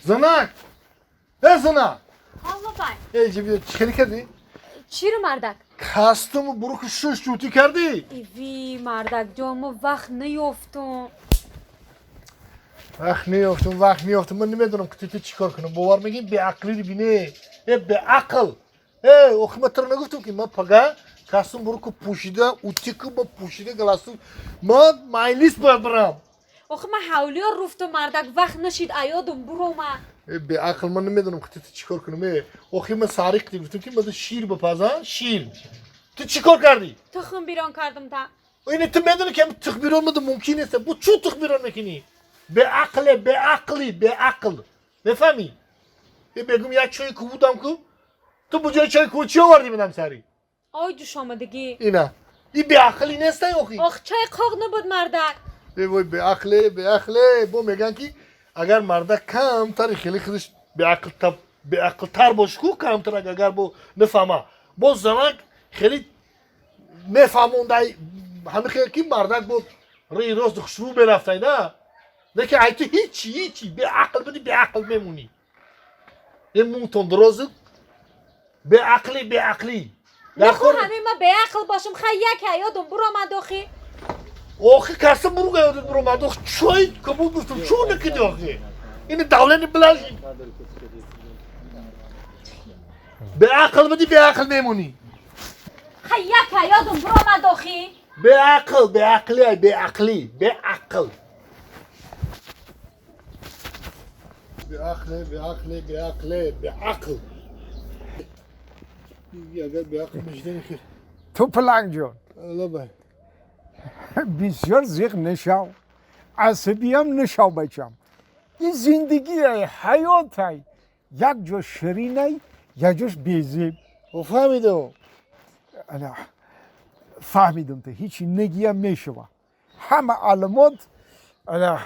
Занак! Э, занак! Ҳоло бай. Э, ҷи чӣ хеле кардӣ? Чиро, мардак? Костюму буруку шуш ҷутӣ кардӣ? Иви, мардак ҷон, мо вақт наёфтум. Вақт неёфтум, вақт неёфтум. Ман намедонам, ки ту чӣ кор кунам. Бовар мегӣ, беақлири бине. Э, беақл! Э, охи ман туро нагуфтам, ки ман пага костюм буруку пӯшида, утику ба пӯшида, галастук ман майлис бояд барам. Охи ман ҳавлиё руфтум, мардак, вақт нашид, аёдум бурома. Э, беақл, ман намедонам, ки ту чӣ кор кунам. Э, охи ман сариқ ди гуфтам, ки ман шир бипазам, шир. Ту чӣ кор кардӣ? Тухм бирон кардум та. Ини ту медонӣ, ки тухм бирон мада мумкин нест. Бу чун тухм бирон мекунӣ? Беақле, беақлӣ, беақл. Мефаҳмӣ? Э, бегум як чойи кубудам ку. Ту бу ҷои чойи кубуд чӣ овардӣ минам сари? Ой, ҷӯшомадагӣ. Ина. И беақлӣ нестай охи? Ох, чой қоқ набуд, мардак. Э, вой, беақле, беақле. Бо мегӯянд, ки агар мардак камтари хеле худаш беақлтар бош ку, камтар агар бо нафаҳма. Боз занак хеле мефаҳмондай ҳами хел, ки мардак бо рӯи рост хушрӯ мерафтай, на? Лекин ай ту ҳичи, ҳичи, беақл буди, беақл мемонӣ. Е, муутон дорозу беақлӣ, беақлӣ. Нахо, ҳамин ман беақл бошам, хай як аёдум буромад охи. Охи каса буруга ёдат буромад, охи чой кабуд гуфтам, чӯ накиди охи? Ини давлени билан беақл буди, беақл мемонӣ. Хай як аёдум буромад охи. Беақл, беақлӣ, ай беақлӣ, беақл. Беақле, беақле, беақле, беақл. Агар беақл мешидани хел. Ту паланг ҷон. Лабай. Бисёр зиқ нашав, асабиям нашав, бачам. Ин зиндагиай, ҳаётай, як ҷо ширинай, як ҷош безеб. Фаҳмидам. Ана фаҳмидам, ту ҳичи нагиям мешава, ҳама аломот ана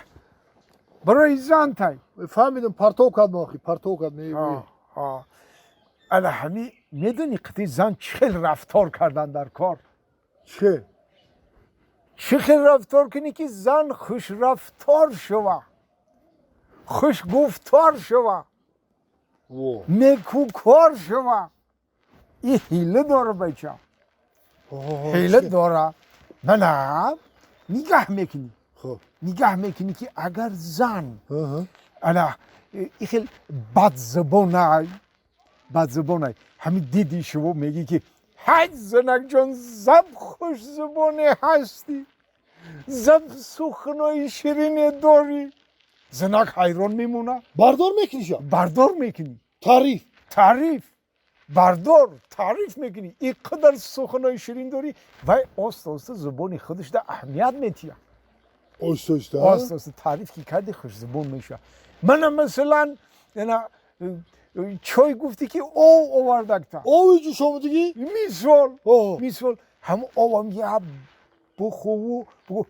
барои зантай. Фаҳмидам, партов кардам охи, партов кардам. Ана ҳами медонӣ, қити зан чӣ хел рафтор кардан дар кор? Чӣ? Чӣ хел рафтор кунӣ, ки зан хушрафтор шава, хушгуфтор шава, некӯкор шава? И ҳила дора, бача, ҳила дора. Мана нигаҳ мекунӣ, нигаҳ мекунӣ, ки агар зан ана и хел бадзабонай, бадзабонай, ҳамин диди шумо мегӣ, ки ҳай, занакҷон, заб хушзабоне ҳастӣ, заб суханои ширине дорӣ. Занак ҳайрон мемона. Бардор мекуниша? Бардор мекунӣ. Таъриф. Таъриф, бардор, таъриф мекунӣ, ин қадар суханои ширин дорӣ. Вай оста оста зубони худашда аҳамият метиҳад. Оҳиста оҳиста. Оста оста таъриф ки кардӣ, хушзабон мешавад. Мана масалан, ана чой гуфтӣ, ки ов овардакта. Ови ҷӯшомадагӣ? Мисол, мисол, ҳамн овам я бухӯву бугӯ: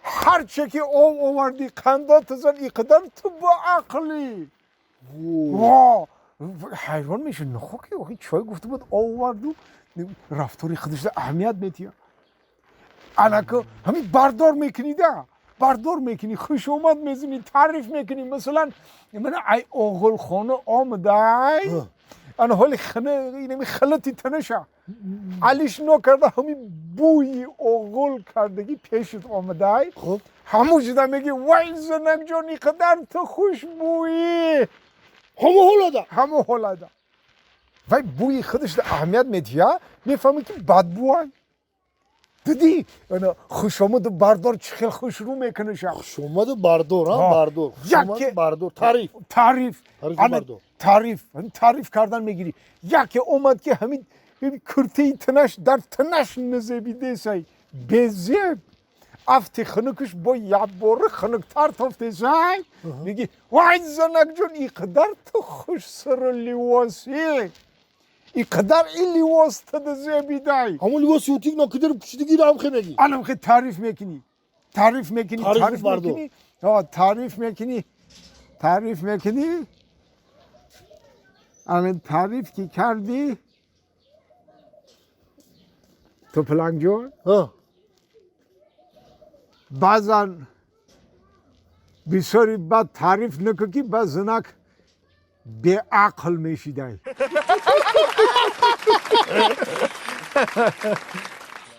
ҳарче ки ов овардӣ, қандотазан, ин қадар ту боақлӣ. Во, ҳайрон мешавӣ, нахо ки охи чой гуфта буд, ов оварду. Рафтори худашда аҳамият метиҳад. Анако ҳамин бардор мекунида, бардор мекунӣ, хушомад мезанӣ, таъриф мекунӣ. Масалан, мана ай оғилхона омадай, ана ҳоли инами халати танаша алиш нокарда, ҳамин бӯи оғил кардагӣ пешат омадай, ҳамун шуда меги: вай, занакҷон, ин қадар ту хушбӯӣ. Ҳамун ҳолада? Ҳамун ҳолада. Вай бӯи худашда аҳамият медиҳад, мефаҳмӣ, ки бадбӯай. Дидӣ, ана хушомаду бардор чӣ хел хушрӯ мекунаша. Хушомаду бардор, бардор, бардор, таъриф. Таъриф, таъриф, таъриф кардан мегирӣ. Яке омад, ки ҳамин куртаи тинаш дар тинаш назебидесай, безеб, афти хунукаш бо якбора хунуктар тофтесай, меги: вай, занакҷон, ин қадар ту хушсиру ливосӣ, ин қадар ин ливос туда зебидай. Ҳамон ливоси утик нокидер пӯшидагиро ҳам хе мегӣ? Анам хе таъриф мекунӣ, таъриф мекунӣ, таъриф мекунӣ, таъриф мекунӣ, таъриф мекунӣ. Ҳамин таъриф ки кардӣ, ту палангҷон, баъзан Бисёри бад таъриф накун, ки ба занак беақл мешидай.